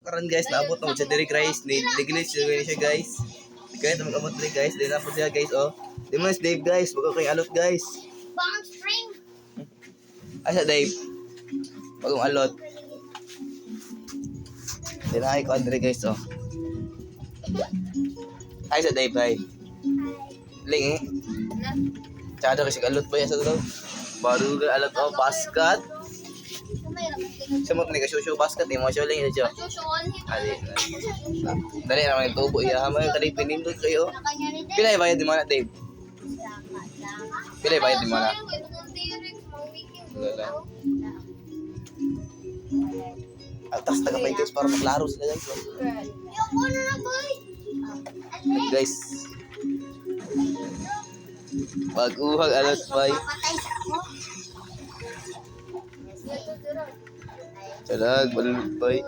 Karon guys, naabot na mo siya diri, guys. Ni Neglis siya siya, guys. Di kaya na mag-abot diri, guys. Di na po siya, guys, oh. Di mo na si Dave, guys. Bago kay alot, guys. Bang spring. Ay sa Dave. Bagong alot. Di na ay ko diri, guys, oh. Ay sa Dave, ay. Ling eh. Tsada kasi alot ba yan sa daw? Baru ga alot, oh, basket. Sa mo ni ka basket eh mo siya ling siya. Ali. Dali naman yung tubo iya mo yung kali pinindot kayo. Pila bayad mo na, Dave? Pila bayad mo na? Wala. Atas taga pa guys para maklaro sila, guys. Oh. Guys. Pag-uhag alot bay. Talag balot bay.